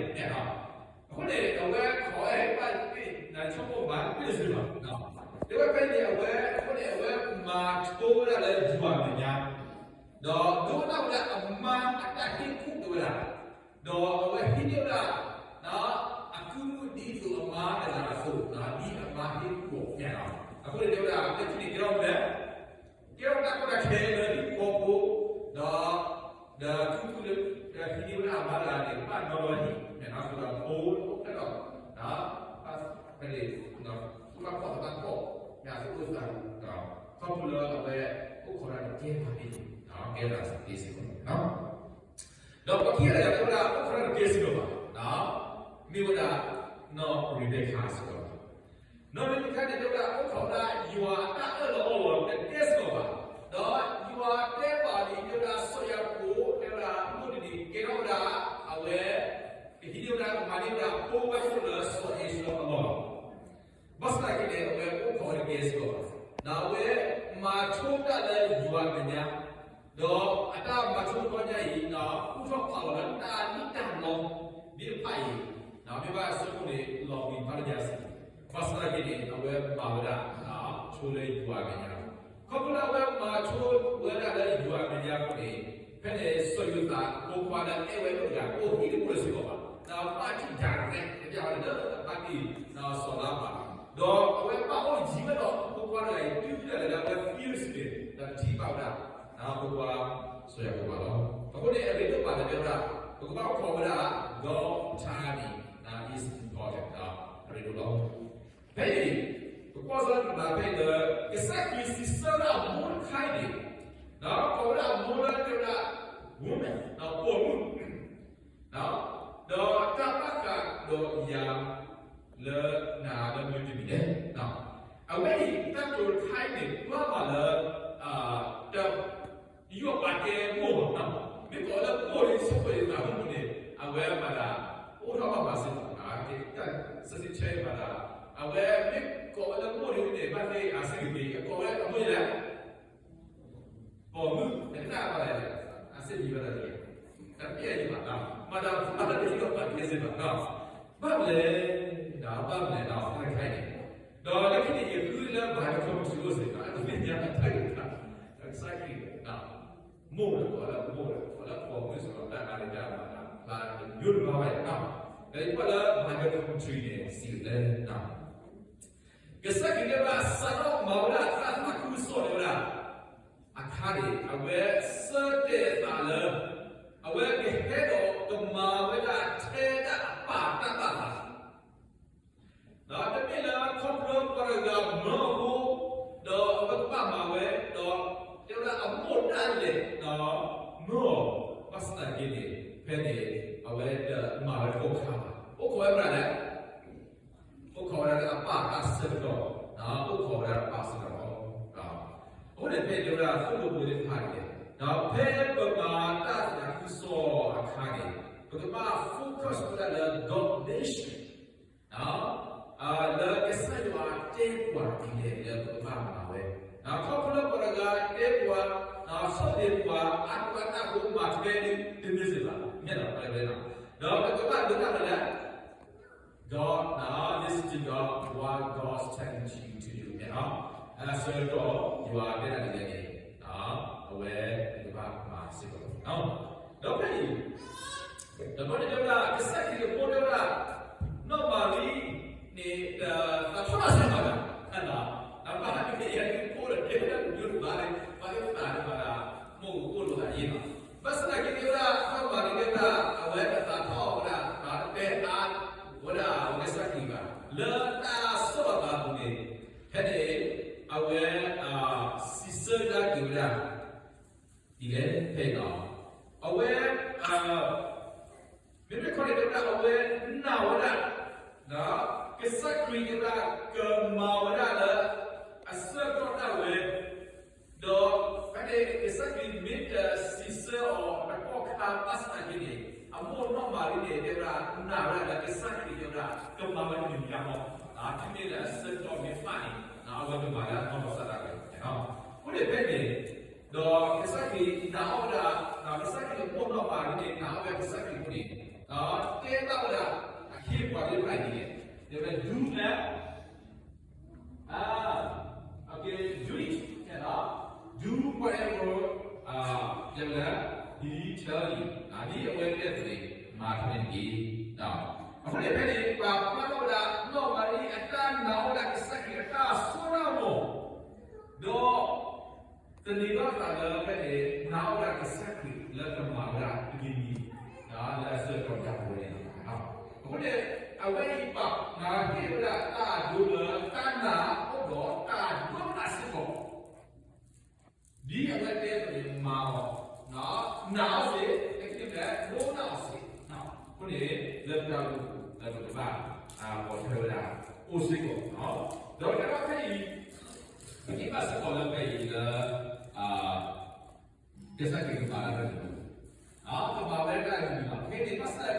အဃိန့ၣ် အဝဲခိးဝဲဘၣ်သ့ၣ် နဆိကမိၣ်ဘၣ်သ့ၣ်စ့ၢ်ကီး တဲဝဲဖဲန့ၣ် အဝဲ အဃိန့ၣ် အဝဲမၤဆိဝဲဒၣ်လၢယွၤမဲာ်ညါ ဒီးဒိကနၣ်ဝဲဒၣ်အမါအတၢ်ဟ့ၣ်ကူၣ်တဲဝဲဒၣ်, ဒီးအဝဲဟံးန့ၢ်ဝဲဒၣ် အကုၢ်မုၣ်ဒ်သိးအမါတဂၤအသိး ဒ်အမါဟ့ၣ်ကူၣ်အီၤန့ၣ်လီၤ. အဃိန့ၣ်တဲဝဲဒၣ် လၢခံန့ၣ်ကဲထီၣ်မနုၤလဲၣ်, ကဲထီၣ်တၢ်ကီတၢ်ခဲလၢဟံၣ်ဃီဖိ, ဒီး ဒီးကုၢ်မုၣ်လၢ ဒီးဟံးန့ၢ်ဝဲဒၣ်အမါတဂၤန့ၣ် ဘၣ်နီၢ်နီၢ်ဟံၣ် မ့ၢ်နီၢ်ဆိဒီးဖိအိၣ်ဖျဲၣ်ဒီး ဖဲန့ၣ် သူၣ်ဘၣ်ဖှီၣ်သးဘၣ်ဖှီၣ် မ့ၢ်အသူၣ်အိၣ်သးအိၣ်ဒီး ခီဖျိလၢအဝဲအိၣ်ခိးတၢ်န့ၣ်ကဲဘၣ်န့ၣ် ကဲဒၣ်သ့စ့ၢ်ကီးလီၤ. ဒီးပှၤခံဂၤတဂၤတဲဝဲဒၣ် အိၣ်ခိးတၢ်တကဲစ့ၢ်ကီးဘၣ်, မ့ၢ်ဝဲဒၣ် နီၢ်ရံၤဘဲကၤစ့ၢ်ကီးလီၤ. နီၢ်ရံၤဘဲကၤန့ၣ် တဲဝဲဒၣ် အိၣ်ခိးဝဲဒၣ်ယွၤအတၢ်အၢၣ်လီၤအီလီၤတကဲစ့ၢ်ကီးဘၣ်, ဒီးယွၤတဲဘၣ်လံ တဲဝဲဒၣ် စီၤယၤကိာ် တဲဝဲဒၣ် မိၢ်တနံၤကဲထီၣ်ဝဲဒၣ် အဝဲ ကဟံးန့ၢ်ဝဲဒၣ် ကမၤန့ၢ်ဝဲဒၣ် ဖိဝဲၢ်ခိၣ်လၢစီၤအ့ၡၤအလီၢ်လီၤ. ဘၣ်ဆၣ်သနာ်က့န့ၣ် အဝဲအိၣ်ခိးဝဲတကဲစ့ၢ်ကီးဘၣ်, ဒီးအဝဲမၤဆိတၢ်လၢယွၤမဲာ်ညါ, ဒီးအတၢ်မၤဆိတခီညါအံၤ ဃူထီၣ်ဖးလီၤလၢတၢ်နံၣ်တၢ်လီ မ့ၢ်တဖၣ်အံၤ, မ့ၢ်ဘၣ်ဆိကမိၣ်န့ၣ် လီၤပံာ်ဖးလၢညါစ့ၢ်ကီး, ဘၣ်ဆၣ်သနာ်က့န့ၣ် အဝဲမၤဝဲဒၣ် ဆိလၢယွၤမဲာ်ညါ ခီဖျိလၢအဝဲမၤဆိဝဲဒၣ်လၢယွၤမဲာ်ညါအဃိန့ၣ်, ဖဲန့ၣ်စီၤယိၤသးအဖိခွါလၢအအဲၣ်ဝဲဒိၣ်တဂၤ တအိၣ်ဟံၣ်တအိၣ်လၢၤစ့ၢ်ကီးဘၣ်, ဒီးဘၣ်ထံၣ်တၢ်ရဲၣ် တဘၣ်ဝဲဒၣ်လၢအဘၣ်တ့ၢ် စီၤလါမၤ, ဒီးအဝဲဘၣ်အိၣ်ယံၤဝဲဒီးအဖိခွါတဂၤအံၤ တုၤဒၣ်လဲာ်လၢအဝဲသံဝဲစ့ၢ်ကီး ဒီးတထံၣ်ဘၣ်ဝဲဒၣ် အဖိခွါ စီၤယၤကိာ်ဘၣ်လီၤ. အဃိန့ၣ် အရ့ဒိၣ်ဘၣ်လၢတဲဝဲဒၣ် ပကဘၣ်အိၣ်ခိးဝဲဒၣ် God timing is important အရ့ဒိၣ်လီၤ. ဖဲအံၤ ပကွၢ်စၢ်က့ၤဘၣ်ဖဲအံၤလၢ ကစၢ်ခရံာ်စံးဆၢဝဲဒၣ်မိၢ်တခါအံၤန့ၣ်, ဒီးကိးဝဲဒၣ်မိၢ်လၢတဲဝဲဒၣ် woman ဒီးပိာ်မုၣ်, ဒီးတၢ်ဘၣ်ဃးဒီးယၤ လၢနၤလၢမနုၤတမံၤလဲၣ်. အဝဲအံၤတၢ်ကတိၤတခါအံၤန့ၣ် ကွၢ်ဘၣ်လၢ တၢ် ယွၤပာ်ကဲမိၢ်ဘၣ်, မ့ၢ်ကိးလၢမိၢ်န့ၣ် ဆိကမိၣ်ယသးမုၢ်န့ၣ် အဝဲမၤဒၣ် အိၣ်ထီၣ်ဘၣ်မၤစ့ၢ်ကီး တၢ်စံးဆၢမၤဒၣ် အဝဲမ့ၢ်ကိးဝဲလၢမိၢ်န့ၣ် ဘၣ်သ့ၣ်အစ့ၢ်ကီး အကိးဝဲအမိၢ်လဲၣ် ပိာ်မုၣ် နကနၣ်ဘၣ်လဲၣ် အစ့ၢ်ကီးဝဲဒၣ်န့ၣ် တပျဲၢ်ယဘၣ် မၤတၢ်ဖးလၢ ယွၤပာ်ကဲစ့ၢ်ကီး ဘၣ်မလဲၣ်, ဘၣ်မလဲၣ် ဒီးဖဲခဲအံၤန့ၣ် ဒီးလၢခံန့ၣ် ယဃုလၢ Bible commentary အိၣ်စ့ၢ်ကီး အဝဲသ့ၣ်ညါအတၢ်ဂ့ၢ်တခါ ကစၢ်ခရံာ် မိၢ်လၢကိးလၢမိၢ်လၢ ကိးလၢပိာ်မုၣ်စ့ၢ်ကီး တၢ်အါန့ၣ်တၢ်မၤတၢ်ဖျါတမျိုးတဘၣ်ဘၣ်န့ၣ် ဒီးယကွၢ်လၢ Bible commentary န့ၣ် စံးလၢ ကစၢ်ခရံာ်တဲဝဲဒၣ် စးထီၣ်မၤဝဲဒၣ်တၢ်သးခုကစီၣ်တဲဝဲဒၣ် အခါန့ၣ် အဝဲဆၢတဲာ်အသးလၢ အဝဲကဟဲဒီးကမၤဝဲဒၣ်ထဲဒၣ်အပၢ်တၢ်ဘၣ်သး ဒီးတမ့ၢ်လၢခီဖျိပှၤတဂၤမၢအဃိ ဒီးအဝဲကဘၣ်မၤဝဲ ဒီးတဲဝဲဒၣ်အမိၢ်ဒၣ်လဲာ် ဒီးမၢအီၤ ဘၣ်ဆၣ်သနာ်က့န့ၣ် ဖဲန့ၣ် အဝဲတမၤဝဲတခါဘၣ် အိၣ်ခိးဝဲဒၣ်လဲၣ် အိၣ်ခိးဝဲဒၣ်လၢအပၢ်အတၢ်ဆၢကတီၢ် အိၣ်ခိးဝဲဒၣ်အပၢ်ဆၢကတီၢ်လီၤ. အဃိန့ၣ် ဖဲတဲဝဲဒၣ်သိၣ်လိပှၤသ့ၣ်တဖၣ်န့ၣ် ဒီးဖဲပမၤတၢ်သးခုကစီၣ်အခါန့ၣ် ပကဘၣ် focus ဝဲဒၣ်လၢ God mission လၢကစၢ်ယွၤတဲပှၤဒ်လဲၣ်လၢပကဘၣ်မၤဝဲ, ခီဖျိလၢပှၤတဂၤတဲပှၤ, ဆီၣ်သနံးပှၤ, အါပှၤတၢ်ဖိမၤထွဲဒ်တမ့ၢ်စ့ၢ်ဘၣ်, မ့ၢ်လီၤ ဒီးပကဘၣ်ဒိးတၢ်လၢ God, now listen to God, what God's telling you to do န့ၣ်လီၤ. အဆၢကတီၢ် ယွၤတဲဒၣ်ဒ်လဲၣ်န့ၣ် အဝဲကဘၣ်မၤစ့ၢ်ကီးလီၤ. ဒီးဖဲအံၤ ဒီးဖဲန့ၣ်တဲဝဲဒၣ် ကစၢ်ခရံာ်အမိၢ်တဲဝဲဒၣ် နီၢ်မၤရံန့ၣ် သးထီၣ်စ့ၢ်ကီးဒၣ်, ဘၣ်မနုၤအဃိလဲၣ် တဲဝဲဒၣ်တမံၤတဘၣ်လၢ ပှၤသ့ၣ်တဖၣ်န့ၣ်ဘၣ်ဒၣ် မိၢ်ကအိၣ်လိာ်သးယ့ၢ်လီၤ. ဘၣ်ဆၣ်သနာ်က့တဲဝဲဒၣ် နီၢ်မၤရံတဲဝဲဒၣ် အဝဲတသးထီၣ်ဝဲဒၣ် တတဲအါဝဲဒၣ်အဝဲကစၢ်ခရံာ်ဘၣ် လၢတၢ်ဆီၣ်လီၤသးအပူၤန့ၣ် ဖဲန့ၣ် အဝဲ စံးဆၢကဒါက့ၤဝဲဒၣ် ဒ်လဲၣ်ဖဲအံၤလီၤ. အဝဲ မ့မ့ၢ်ခီန့ၣ်တဲဝဲဒၣ် အဝဲနာ်ဝဲဒၣ် ကစၢ်ခရံာ်တဲဝဲဒၣ် ကမၤဝဲဒၣ်လၢ အဆၢကတီၢ်ဒၣ်ဝဲ ဒီးဖဲန့ၣ်ကစၢ်ခရံာ်မ့ၢ်တစံးဆၢအီၤတကီၢ်ခါဘၣ်ဆၣ်သနာ်က့န့ၣ် အမိၢ်နီၢ်မၤရံန့ၣ် တဲဝဲဒၣ် နာ်ဝဲဒၣ်လၢကစၢ်ခရံာ်တဲဝဲဒၣ် ကမၤဝဲတမံၤမံၤအါမး, တုၤမ့ၢ်လၢအဆၢကတီၢ်မ့ၢ်မးန့ၣ် အဝဲကမၤလၢအနီၢ်ကစၢ်ဒၣ်ဝဲန့ၣ်လီၤ. အဃိန့ၣ်ဖဲန့ၣ် ဒီးကစၢ်ခရံာ်နာ်အီၤဝဲဒၣ် ကစၢ်ခရံာ်အမိၢ်နီၢ်မၤရံန့ၣ် နာ်အီၤဝဲကစၢ်ခရံာ်အဃိန့ၣ် တ တဲဘၣ်ဝဲဒၣ် အခ့အပှၤသ့ၣ်တဖၣ်အံၤန့ၣ် တဲဝဲ do and, okay, do it, do whatever, တဲဝဲဒၣ် he tell you, ဒ်အဝဲတဲအသိးန့ၣ် မၤထီၣ်န့ၣ်တက့ၢ်. အဃိန့ၣ်ဖဲန့ၣ် ပာ်ဖျါထီၣ်ဝဲဒၣ် နီၢ်မၤရံအတၢ်နာ်ဝဲဒၣ် ကစၢ်ခရံာ်အတၢ်စိတၢ်ကမီၤ, ဒီး သန့ၤထီၣ်အသးလၢဖဲန့ၣ် နာ်ဝဲဒၣ်ကစၢ်ခရံာ်လၢကမၤဝဲဒၣ်တမံၤမံၤ လၢအဆၢကတီၢ်ဒၣ်ဝဲန့ၣ်လီၤ. အဃိန့ၣ် အဝဲအံၤပာ်နာ်က့ၤဝဲဒၣ်တၢ်ဒိလၢတၢ်နာ်အိၣ်ဒီးတၢ်ဒိကနၣ်စ့ၢ်ကီး ဒ်အဝဲတဲအသိးန့ၣ် မၤအီၤ, နာ်အီၤစ့ၢ်, အခံန့ၣ် ဒိကနၣ်အီၤစ့ၢ်. အဃိန့ၣ် လၢပတၢ်အိၣ်မူပူၤ လၢပကဘၣ် ပိာ်ထွဲဝဲဒၣ် အိၣ်စ့ၢ်ကီး, ဒီးတၢ်ဖဲအံၤ ပကဘၣ်စ့ၢ်ကီးလၢဖဲအံၤလၢ ကစၢ်ခရံာ်ကမၤတၢ်တမံၤမံၤ, ကမၤဝဲဒၣ်တမံၤမံၤလီၤ. ဖဲန့ၣ် ဘၣ်ဆၣ်